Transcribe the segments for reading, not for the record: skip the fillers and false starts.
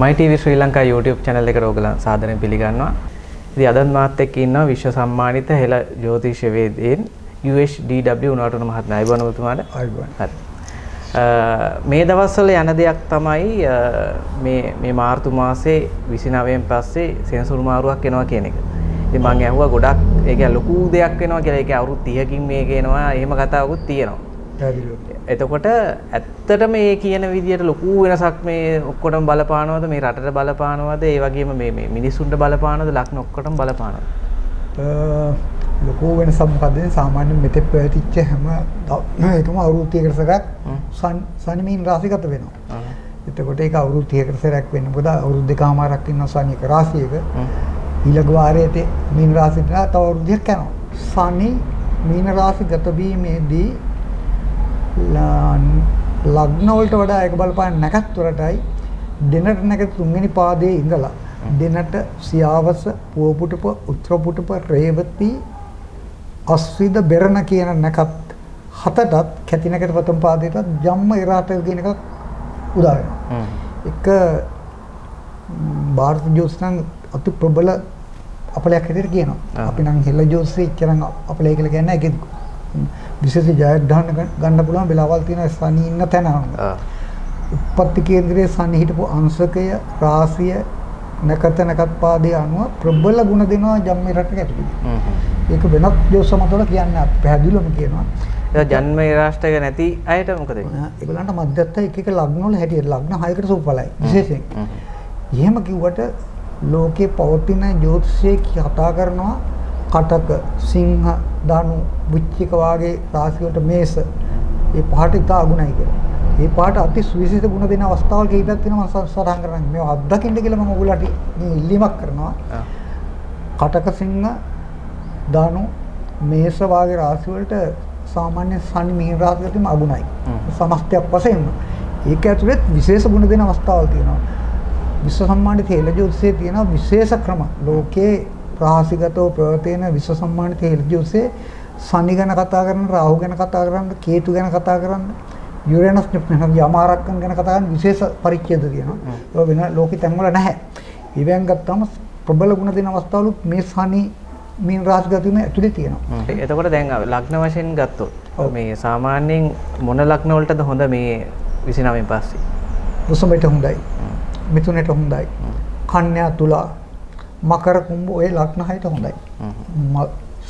My TV Sri Lanka YouTube channel එකට ඔයගොල්ලන් සාදරයෙන් පිළිගන්නවා. ඉතින් අදත් මාත් එක්ක ඉන්නවා විශ්ව සම්මානිත හෙළ ජ්‍යොතිෂවේදීන් UHDW Unawatuna මහත්මයා. අයබෝවන් ඔබතුමාට. අයබෝවන්. හරි. මේ දවස්වල යන දෙයක් තමයි මේ මේ මාර්තු මාසේ 29 න් පස්සේ සෙනසුරු මාරුවක් එනවා කියන එක. ඉතින් මං ඇහුවා ගොඩක් ඒ කියන්නේ ලොකු දෙයක් වෙනවා කියලා. ඒ කියන්නේ අවුරුදු 30කින් මේක එනවා එහෙම කතාවකුත් තියෙනවා. එතකොට ඇත්තටම මේ කියන විදියට ලොකු වෙනසක් මේ ඔක්කොටම බලපානවද, මේ රටට බලපානවද, ඒ වගේම මේ මේ මිනිස්සුන්ට බලපානවද, ලග්න ඔක්කොටම බලපානවද? ලොකු වෙනසක් මොකද්ද? සාමාන්‍යයෙන් මෙතෙක් පැවතිච්ච හැම එකම අවුරුදු 30කට සැරයක් සනි මීන රාශිගත වෙනවා. එතකොට ඒක අවුරුදු 30කට සැරයක් වෙන්නේ. මොකද අවුරුදු දෙකමාරක් ඉන්නවා සනි එක රාශියක. ඊළඟ වාරයේට මීන රාශියට තව අවුරුදු දෙකක් යනවා. සනි මීන රාශිගත වීමේදී ලග්න වලට වඩා ඒක බලපාන නැකත් වලටයි දෙනට නැකත් තුන්වෙනි පාදයේ ඉඳලා දෙනට සියාවස, පුවපුටප, උත්තරපුටප, රේවති, අස්විද, බෙරණ කියන නැකත් හතටත් කැති නැකත ප්‍රථම පාදයටත් ජම්ම ඉරාටක කියන එකක් උදා වෙනවා. එක භාරත ජ්‍යොතිෂ නම් අති ප්‍රබල අපලයක් හැටියට කියනවා. අපි නම් හෙළ ජ්‍යොතිෂය ඉච්චරම් අපලය කියලා කියන්නේ නැහැ. ඒකේ විශේෂ ජයග්‍රහණ ගන්න පුළුවන් වෙලාවල් තියෙනවා සනි ඉන්න තැන අනුව. උප්පත්ති කේන්ද්‍රයේ සනි හිටපු අංශකය, රාශිය, නැකත නැකත් පාදයේ අනුව ප්‍රබල ගුණ දෙනවා ජන්ම රටක ඇතුළේ. ඒක වෙනත් ජ්‍යොතිෂ මතවල කියන්නේ අපි පැහැදිලිවම කියනවා. ඒ ජන්ම රාෂ්ට්‍රක නැති අයට මොකද වෙන්නේ? ඒගොල්ලන්ට මධ්‍යස්ථ එක එක ලග්න වල හැටියට ලග්න 6කට සුපලයි විශේෂයෙන්. එහෙම කිව්වට ලෝකේ පවතින ජ්‍යොතිෂයේ කතා කරනවා කටක, සිංහ, ධනු, වෘශ්චික වාගේ රාශි වලට මේෂ ඒ පහට ඉතා අගුණයි කියලා. ඒ පහට අති සුවිශේෂ ගුණ දෙන අවස්ථාවල් කිහිපයක් තියෙනවා මම සටහන් කරන්නේ. මේවා අත්දකින්න කියලා මම ඔයගොල්ලන්ට මේ ඉල්ලීමක් කරනවා. කටක, සිංහ, ධනු, මේෂ වාගේ රාශි වලට සාමාන්‍ය සනි මීන රාශිය වලටම අගුණයි. සමස්තයක් වශයෙන්ම. ඒක ඇතුළෙත් විශේෂ ගුණ දෙන අවස්ථාවල් තියෙනවා. විශ්ව සම්මානිත හෙළ ජ්‍යොතිෂයේ තියෙන විශේෂ ක්‍රම. ලෝකේ රාශිගතව ප්‍රවර්තන විශ්ව සම්මානිත හෙළ ජ්‍යොතිෂයේ සනි ගැන කතා කරන, රාහු ගැන කතා කරන, කේතු ගැන කතා කරන, යුරේනස් නෙප්චූන් යමාරක්කන් ගැන කතා කරන විශේෂ පරිච්ඡේද තියෙනවා. ඒවා වෙන ලෝකෙ තැන්වල නැහැ. ඒවෙන් ගත්තම ප්‍රබල ගුණ දෙන අවස්ථාවලුත් මේ සනි මීන රාශිගත වීම ඇතුලේ තියෙනවා. එතකොට දැන් ලග්න වශයෙන් ගත්තොත් මේ සාමාන්‍යයෙන් මොන ලග්න වලටද හොඳ මේ 29 පස්සේ? වෘෂභයට හොඳයි. මිථුනයට හොඳයි. කන්‍යා, තුලා, මකර, කුම්භ ඔය ලග්න හයට හොඳයි.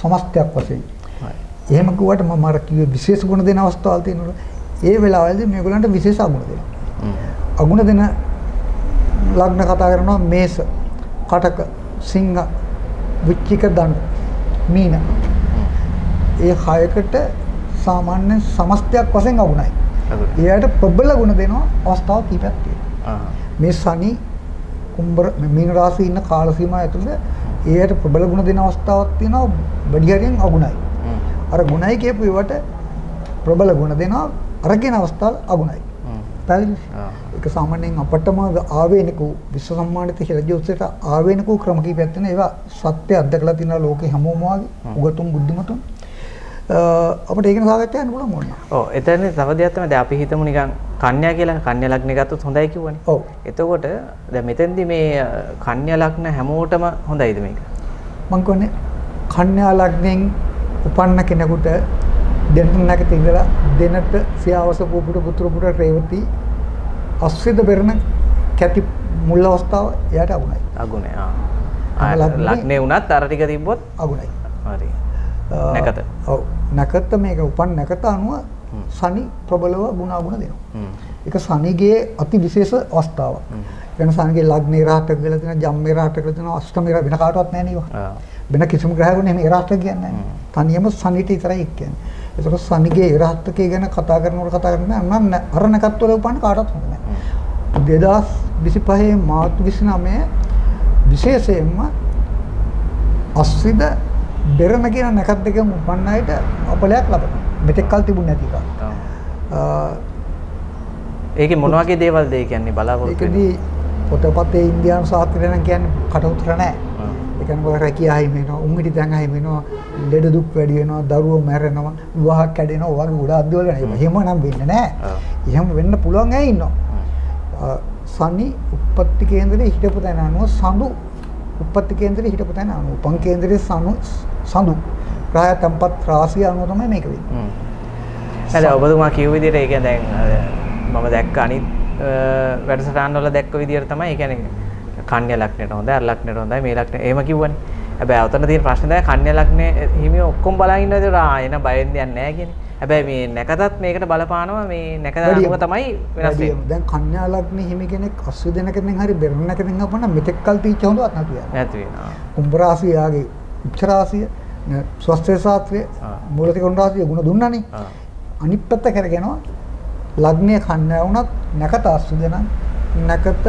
සමස්තයක් වශයෙන්. එහෙම කිව්වට මම අර කිව්වේ විශේෂ ගුණ දෙන අවස්ථාවල් තියෙනවා. ඒ වෙලාවේදී මේගොල්ලන්ට විශේෂ අගුණ දෙනවා. අගුණ දෙන ලග්න කතා කරනවා මේෂ, කටක, සිංහ, වෘශ්චික, ධනු, මීන. ඒ හයකට සාමාන්‍ය සමස්තයක් වශයෙන් අගුණයි. ඒ අයට ප්‍රබල ගුණ දෙනවා අවස්ථාව කීපයක් තියෙනවා. මේ සනි කුම්භ මීන රාශියේ ඉන්න කාල සීමාව ඇතුළත ඒ අයට ප්‍රබල ගුණ දෙන අවස්ථාවක් තියෙනවා. වැඩි හරියෙන් අගුණයි. අර ගුණයි කියපු ඒවට ප්‍රබල ගුණ දෙනවා, අර කියන අවස්ථාවල අගුණයි. පැහැදිලිද? ඒක සාමාන්‍යයෙන් අපටම ආවේනික වූ විශ්ව සම්මානිත හෙළ ජ්‍යොතිෂයට ආවේනික වූ ක්‍රම කීපයක් තියෙනවා. ඒවා සත්‍ය අත්දකලා තියෙනවා ලෝකේ හැමෝම වගේ උගතුන් බුද්ධිමතුන්. අපිට ඒක ගැන සාකච්ඡා කරන්න පුළුවන් ඕන. ඔව්, එතන තව දෙයක් තමයි දැන් අපි හිතමු නිකන් කන්‍යා කියලා, කන්‍යා ලග්නේ ගත්තොත් හොඳයි කිව්වනේ. ඔව්. එතකොට දැන් මෙතෙන්දි මේ කන්‍යා ලග්න හැමෝටම හොඳයිද මේක? මං කියන්නේ කන්‍යා ලග්නෙන් උපන්න කෙනෙකුට දෙනට නැකත ඉඳලා දෙනට සියාවස, පුපුට, පුතුරුපුට, රේවති, අස්විද, බෙරණ කැති මුල් අවස්ථාව එයාට අගුණයි. අගුණයි. ආ. ලග්නේ වුණත් අර ටික තිබ්බොත් අගුණයි. හරි. නැකත. ඔව්. නැකත මේක උපන් නැකත අනුව සනි ප්‍රබලව ගුණ අගුණ දෙනවා. ඒක සනිගේ අති විශේෂ අවස්ථාවක්. ඒ කියන්නේ සනිගේ ලග්නේ රාටක වෙලා තියෙනවා, ජම්මේ රාටක වෙලා තියෙනවා, අෂ්ටමේ වෙන කාටවත් නැහැ නේ ඒවා. වෙන කිසිම ග්‍රහයකට එහෙම ඒ රාටක කියන්නේ නැහැ. තනියම සනිට විතරයි එක් කියන්නේ. ඒතකොට සනිගේ ඒ රාටකය ගැන කතා කරනකොට කතා කරන්නේ නම් අර නැකත් වල උපන්න කාටවත් හොඳ නැහැ. 2025 මාර්තු 29 විශේෂයෙන්ම අස්විද බෙරණ කියන නැකත් දෙකම උපන්න අයට අපලයක් ලබනවා. මෙතෙක් කල් තිබුණ නැති එකක්. ඒකේ මොන වගේ දේවල්ද ඒ කියන්නේ බලාපොරොත්තු වෙන්නේ? ඒකෙදි පොතපතේ ඉන්දියානු ශාස්ත්‍රය නම් කියන්නේ කට උතර නැහැ. ඒ කියන්නේ මොකද රැකියා හිමි වෙනවා, උන් හිටි තැන් හිමි වෙනවා, ලෙඩ දුක් වැඩි වෙනවා, දරුවෝ මැරෙනවා, විවාහ කැඩෙනවා, ඔය වගේ ගොඩාක් දේවල් වෙනවා. එහෙම නම් වෙන්නේ නැහැ. එහෙම වෙන්න පුළුවන් අය ඉන්නවා. සනි උප්පත්ති කේන්දරේ හිටපු තැන අනුව සඳු උප්පත්ති කේන්දරේ හිටපු තැන අනුව උපන් කේන්දරේ සඳු ග්‍රහය තම්පත් රාශිය අනුව තමයි මේක වෙන්නේ. නෑ ඔබතුමා කියු විදිහට ඒ කියන්නේ දැන් මම දැක්ක අනිත් වැඩසටහන් වල දැක්ක විදිහට තමයි ඒ කියන්නේ කන්‍යා ලග්නයට හොඳයි අර ලග්නයට හොඳයි මේ ලග්න එහෙම කිව්වනේ. හැබැයි ඔතන තියෙන ප්‍රශ්නේ තමයි කන්‍යා ලග්නේ හිමියෝ ඔක්කොම බලන් ඉන්නවා ඒතර ආ එන බය වෙන්න දෙයක් නෑ කියන්නේ. හැබැයි මේ නැකතත් මේකට බලපානවා මේ නැකත අනුව තමයි වෙනස් වෙන්නේ. දැන් කන්‍යා ලග්නේ හිමි කෙනෙක් අශ්ව දෙනකෙන් හරි බෙරණ නැකතෙන් අපන මෙතෙක් කල් තීච්ච හොඳවත් නැතු වෙනවා. නැතු වෙනවා. කුම්භ රාශිය යාගේ උච්ච රාශිය ස්වස්ත්‍ය ශාස්ත්‍රය මූල ත්‍රිකෝණ රාශිය ගුණ දුන්නානේ. අනිත් පැත්ත කරගෙනවා ලග්නය කන්‍යා වුණත් නැකත අශ්ව දෙනන් නැකත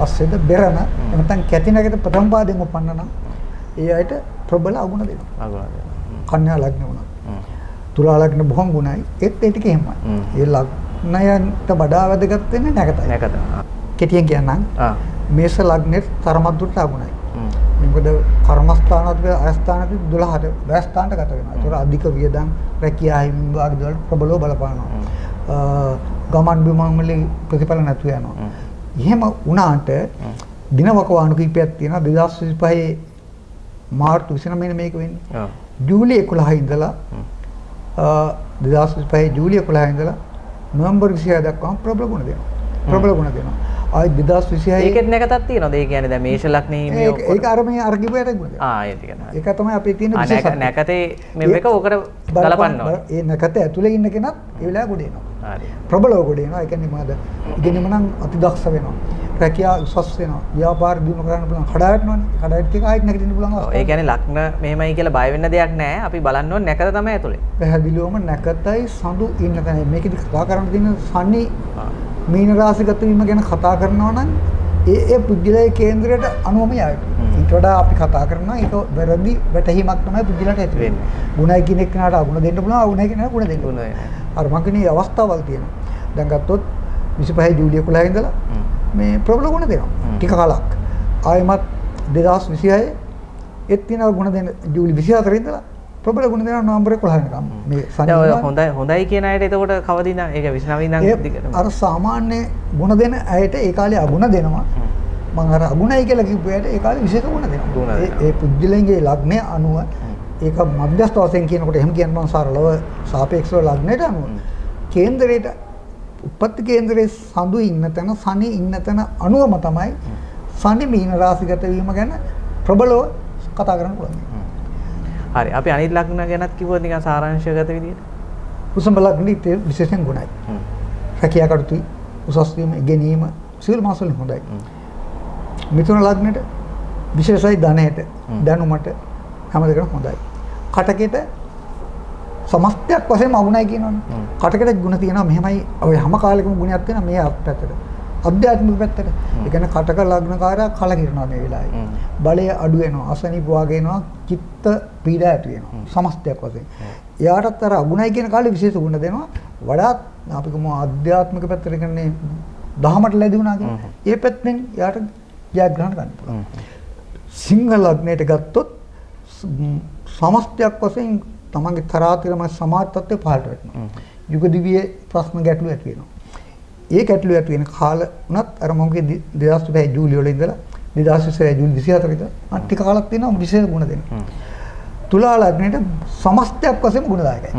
අශ්වද බෙරණ එහෙම නැත්නම් කැටි නැකත ප්‍රථම පාදයෙන් උපන්න නම් ඒ අයට ප්‍රබල අගුණ දෙනවා. අගුණ දෙනවා. කන්‍යා ලග්න වුණත්. තුලා ලග්න බොහොම ගුණයි. ඒත් ඒ ටික එහෙමයි. ඒ ලග්නයන්ට වඩා වැදගත් වෙන්නේ නැකතයි. නැකත. කෙටියෙන් කියන්නම්. මේෂ ලග්නෙත් තරමක් දුරට අගුණයි. මොකද කර්මස්ථානාධිපති අයස්ථානාධිපති 12ට වැයස්ථානට ගත වෙනවා. ඒතර අධික වියදම් රැකියා හිමින් වගේ දේවල් ප්‍රබලව බලපානවා. ගමන් බිමන් වලින් ප්‍රතිඵල නැතු වෙනවා. එහෙම වුණාට දින වකවානු කීපයක් තියෙනවා. 2025 මාර්තු 29 මේක වෙන්නේ. ජූලි 11 ඉඳලා 2025 ජූලි 11 ඉඳලා නොවැම්බර් 26 දක්වාම ප්‍රබල ගුණ දෙනවා. ප්‍රබල ගුණ දෙනවා. ආයි 2026 ඒකෙත් නැකතක් තියෙනවද? ඒ කියන්නේ දැන් මේෂ ලග්නේ හිමියෝ ඔක්කොම ඒක අර මේ අර කිව්ව යට ගුණ දෙනවා. ආ ඒ ටික නෑ. ඒක තමයි අපේ තියෙන විශේෂත්වය. නැකතේ මේ එක ඕකට ගලපන්න ඕනේ. ඒ නැකත ඇතුලේ ඉන්න කෙනත් ඒ වෙලාවේ ගොඩ එනවා. හරි. ප්‍රබලව ගොඩ එනවා. ඒ කියන්නේ මොකද? ඉගෙනීම නම් අතිදක්ෂ වෙනවා. රැකියා උසස් වෙනවා. ව්‍යාපාර දියුණු කරන්න පුළුවන්. කඩා වැටෙනවනේ. කඩා වැටිච්ච එක ආයෙත් නැගිටින්න පුළුවන් අවස්ථාවක්. ඒ කියන්නේ ලග්න මෙහෙමයි කියලා බය වෙන්න දෙයක් නෑ. අපි බලන්න ඕනේ නැකත තමයි ඇතුලේ. පැහැදිලිවම නැකතයි සඳු ඉන්න තැන. මේකෙදි කතා කරන්න තියෙන සනි මීන රාශිගත වීම ගැන කතා කරනවා නම් ඒ ඒ පුද්ගලයේ කේන්දරයට අනුවම යා යුතුයි. ඊට වඩා අපි කතා කරනවා ඒක වැරදි වැටහීමක් තමයි පුද්ගලයාට ඇති වෙන්නේ. ගුණයි කියන එක්කනට අගුණ දෙන්න පුළුවන්, අගුණයි කියන එකට ගුණ දෙන්න පුළුවන්. අර මං කියන්නේ අවස්ථාවල් තියෙනවා. දැන් ගත්තොත් 25 ජූලි 11 ඉඳලා මේ ප්‍රබල ගුණ දෙනවා. ටික කලක්. ආයෙමත් 2026 ඒත් තියෙනවා ගුණ දෙන ජූලි 24 ඉඳලා ප්‍රබල ගුණ දෙනවා නොවැම්බර් 11 වෙනකම්. මේ සනි හොඳයි හොඳයි කියන අයට එතකොට කවද ඉඳන් ඒක 29 ඉඳන් දිගටම අර සාමාන්‍ය ගුණ දෙන අයට ඒ කාලේ අගුණ දෙනවා. මං අර අගුණයි කියලා කිව්ව අයට ඒ කාලේ විශේෂ ගුණ දෙනවා. ඒ පුද්ගලයන්ගේ ලග්නය අනුව ඒක මධ්‍යස්ථ වශයෙන් කියනකොට එහෙම කියන්න මං සරලව සාපේක්ෂව ලග්නයට අනුව කේන්දරයට උප්පත්ති කේන්දරයේ සඳු ඉන්න තැන සනි ඉන්න තැන අනුවම තමයි සනි මීන රාශිගත වීම ගැන ප්‍රබලව කතා කරන්න පුළුවන්. හරි. අපි අනිත් ලග්න ගැනත් කිව්වොත් නිකන් සාරාංශගත විදියට. වෘෂභ ලග්නෙ විශේෂයෙන් ගුණයි. රැකියා කටයුතු උසස් වීම ඉගෙනීම සියලු මාස වලින් හොඳයි. මිථුන ලග්නෙට විශේෂයි ධනයට දැනුමට හැම දෙයකම හොඳයි. කටකෙට සමස්තයක් වශයෙන්ම අගුණයි කියනවනේ. කටකෙට ගුණ තියෙනවා මෙහෙමයි. ඔය හැම කාලෙකම ගුණයක් තියෙනවා මේ පැත්තට. අධ්‍යාත්මික පැත්තට. ඒ කියන්නේ කටක ලග්නකාරයා කලකිරෙනවා මේ වෙලාවේ. බලය අඩු වෙනවා, අසනීප වාගේ එනවා, චිත්ත පීඩා ඇති වෙනවා. සමස්තයක් වශයෙන්. එයාටත් අර අගුණයි කියන කාලේ විශේෂ ගුණ දෙනවා. වඩාත් අපි කොහොම ආධ්‍යාත්මික පැත්තට කියන්නේ දහමට ලැබි වුණා කියන්නේ. ඒ පැත්තෙන් එයාට ජයග්‍රහණ ගන්න පුළුවන්. සිංහ ලග්නයට ගත්තොත් සමස්තයක් වශයෙන් තමන්ගේ තරාතිරම සමාජ තත්ත්වය පහළට වැටෙනවා. යුග දිවියේ ප්‍රශ්න ගැටලු ඇති වෙනවා. ඒ ගැටලු ඇති වෙන කාල වුණත් අර මම කිව්වේ 2005 ජූලි වල ඉඳලා 2026 ජූලි 24 ඉඳලා අන් ටික කාලක් තියෙනවා විශේෂ ගුණ දෙනවා. තුලා ලග්නයට සමස්තයක් වශයෙන්ම ගුණදායකයි.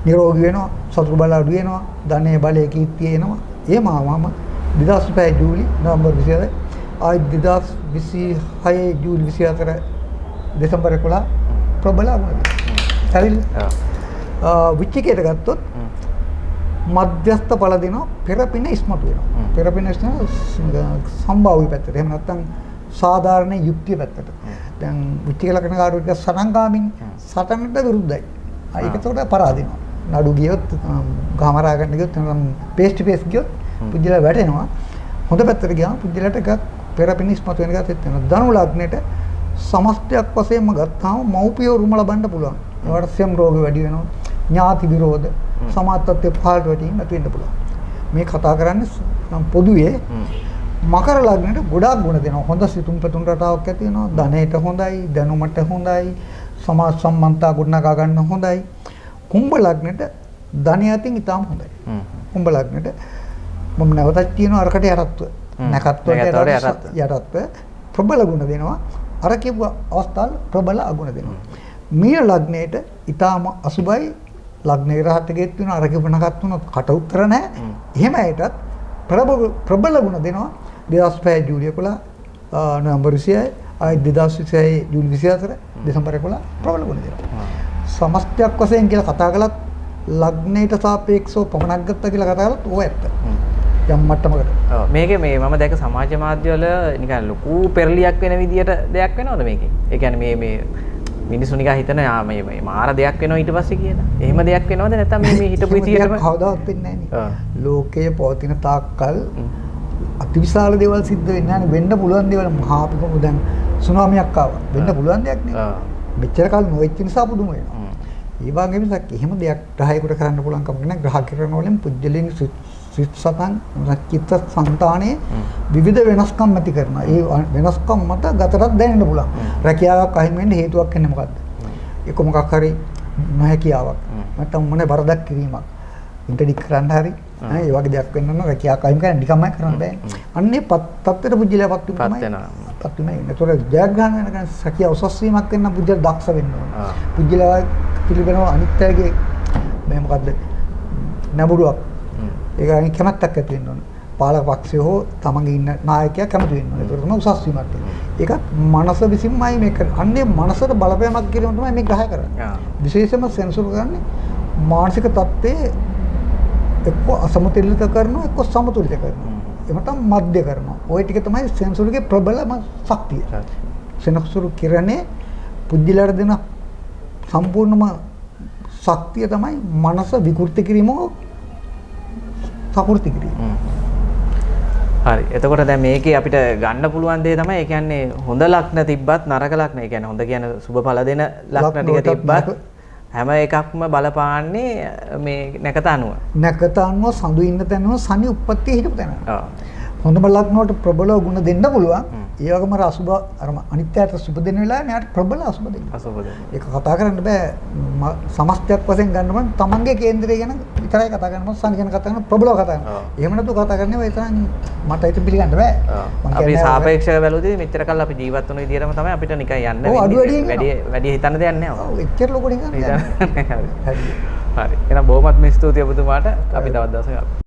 නිරෝගී වෙනවා, සතුරු බල අඩු වෙනවා, ධනය බලය කීර්තිය එනවා. එහෙම ආවම 2005 ජූලි නොවැම්බර් 24 ආයි 2026 ජූලි 24 දෙසැම්බර් 11 ප්‍රබල අගුණ දෙනවා. හරිද? වෘශ්චිකයට ගත්තොත් මධ්‍යස්ථ ඵල දෙනවා, පෙරපින ඉස්මතු වෙනවා. පෙරපින සම්භාව්‍ය පැත්තට. එහෙම නැත්නම් සාධාරණ යුක්තිය පැත්තට. දැන් වෘශ්චික ලග්නකාරයෝ ටික සටන්කාමීන් සටනට විරුද්ධයි. ඒක එතකොට පරාදිනවා. නඩු ගියොත් ගහමරා ගන්න ගියොත් නැත්නම් පේස් ටු පේස් ගියොත් පුජ්‍යලා වැටෙනවා. හොඳ පැත්තට ගියාම පුජ්‍යලාට එකක් පෙරපින ඉස්මතු වෙන එකත් වෙනවා. ධනු ලග්නයට සමස්තයක් වශයෙන්ම ගත්තාම මව්පියෝ රුම ලබන්න පුළුවන්. ඒවට සෙම් රෝග වැඩි වෙනවා. ඥාති විරෝධ සමාජ තත්ත්වය පහළට වැටීම ඇති වෙන්න පුළුවන්. මේ කතා කරන්නේ නම් පොදුවේ මකර ලග්නයට ගොඩාක් ගුණ දෙනවා. හොඳ සිතුම් පැතුම් රටාවක් ඇති වෙනවා. ධනයට හොඳයි, දැනුමට හොඳයි, සමාජ සම්බන්ධතා ගොඩනගා ගන්න හොඳයි. කුම්භ ලග්නයට ධනය අතින් ඉතාම හොඳයි. කුම්භ ලග්නයට මම නැවතත් කියනවා අරකට යටත්ව. නැකත් වලට යටත්ව ප්‍රබල ගුණ දෙනවා. අර කියපු අවස්ථාවල ප්‍රබල අගුණ දෙනවා. මීන ලග්නයේට ඊටාම අසුබයි. ලග්නේ රහත ගේත් වෙනවා. අර කියපු නැකත් වුණොත් කට උත්තර නැහැ. එහෙම අයටත් ප්‍රබල ගුණ දෙනවා. 2005 ජූලි 11 නොවැම්බර් 26 ආයි 2026 ජූලි 24 දෙසැම්බර් 11 ප්‍රබල ගුණ දෙනවා. සමස්තයක් වශයෙන් කියලා කතා කළත් ලග්නයට සාපේක්ෂව පමණක් ගත්තා කියලා කතා කළත් ඕක ඇත්ත. යම් මට්ටමකට. ඔව් මේකේ මේ මම දැක සමාජ මාධ්‍ය වල නිකන් ලොකු පෙරලියක් වෙන විදියට දෙයක් වෙනවද මේකේ? ඒ කියන්නේ මේ මේ මිනිස්සු නිකන් හිතන ආ මේ මේ මාර දෙයක් වෙනවා ඊට පස්සේ කියලා. එහෙම දෙයක් වෙනවද නැත්නම් මේ මේ හිටපු විදියටම කවදාවත් වෙන්නේ නැහැ නේ. ලෝකයේ පවතින තාක්කල් අතිවිශාල දේවල් සිද්ධ වෙන්නේ නැහැ නේ. වෙන්න පුළුවන් දේවල් මහා අපිකම දැන් සුනාමියක් ආවා. වෙන්න පුළුවන් දෙයක් නේ. මෙච්චර කල් නොවෙච්ච නිසා පුදුම වෙනවා. ඒ වගේ මිසක් එහෙම දෙයක් ග්‍රහයකට කරන්න පුළුවන් කමක් නැහැ. ග්‍රහ කිරණ වලින් පුජ්‍යලින් සිත් සතන් චිත්ත සංතානයේ විවිධ වෙනස්කම් ඇති කරනවා. ඒ වෙනස්කම් මත ගතටත් දැනෙන්න පුළුවන්. රැකියාවක් අහිමි වෙන්න හේතුවක් වෙන්නේ මොකද්ද? ඒක මොකක් හරි නොහැකියාවක්. නැත්නම් මොන වරදක් කිරීමක්. ඉන්ටර්ඩික් කරන්න හරි ඒ වගේ දෙයක් වෙන්න නම් රැකියාවක් අහිමි කරන්න නිකම්ම කරන්න බෑ. අන්නේ තත්ත්වයට පුජ්‍යලයාපත් වීම තමයි. පත් වෙනවා. ඒතකොට ජයග්‍රහණ වෙනකන් සැකිය උසස් වීමක් වෙන්න පුජ්‍යල දක්ෂ වෙන්න ඕන. පුජ්‍යලයා පිළිබඳව අනිත් අයගේ මේ මොකද්ද නැඹුරුවක්. ඒක අනිත් කැමැත්තක් ඇති වෙන්න ඕන. පාලක පක්ෂය හෝ තමන්ගේ ඉන්න නායකයා කැමති වෙන්න ඕන. ඒතකොට තමයි උසස් වීමක් වෙන්නේ. ඒකත් මනස විසින්මයි මේ කරන්නේ. අන්නේ මනසට බලපෑමක් කිරීම තමයි මේ ග්‍රහය කරන්නේ. විශේෂයෙන්ම සෙන්සර් කරන්නේ මානසික තත්ත්වයේ එක්ක අසමතුලිත කරනවා එක්ක සමතුලිත කරනවා. එහෙම නැත්නම් මධ්‍ය කරනවා. ওই ටික තමයි සෙන්සුරුගේ ප්‍රබලම ශක්තිය. සෙන්සුරු කිරණේ පුජ්‍යලයට දෙන සම්පූර්ණම ශක්තිය තමයි මනස විකෘති කිරීම හෝ සකෘති කිරීම. හරි. එතකොට දැන් මේකේ අපිට ගන්න පුළුවන් දේ තමයි ඒ කියන්නේ හොඳ ලග්න තිබ්බත් නරක ලග්න, ඒ කියන්නේ හොඳ කියන්නේ සුබ ඵල දෙන ලග්න ටික තිබ්බත් හැම එකක්ම බලපාන්නේ මේ නැකත අනුව. නැකත අනුව සඳු ඉන්න තැනම සනි උප්පත්තිය හිටපු තැන. ඔව්. හොඳම ලග්න වලට ප්‍රබල ගුණ දෙන්න පුළුවන්. ඒ වගේම අර අසුබ අර අනිත්‍යයට සුබ දෙන වෙලාවේ මෙයාට ප්‍රබල අසුබ දෙන්න. අසුබ දෙන්න. ඒක කතා කරන්න බෑ. සමස්තයක් වශයෙන් ගන්න බෑ. තමන්ගේ කේන්දරය ගැන විතරයි කතා කරන්න ඕන. සනි ගැන කතා කරන ප්‍රබලව කතා කරනවා. එහෙම නැතුව කතා කරන්නේ ඔය තරම් මට ඒක පිළිගන්න බෑ. අපි සාපේක්ෂව බැලුවොත් මෙච්චර කල් අපි ජීවත් වුණ විදියටම තමයි අපිට නිකන් යන්න වෙන්නේ. වැඩි හිතන්න දෙයක් නෑ. ඔව් එච්චර ලොකු නිකන් හරි. හරි. එහෙනම් බොහොමත්ම ස්තුතියි ඔබතුමාට. අපි තවත් දවසක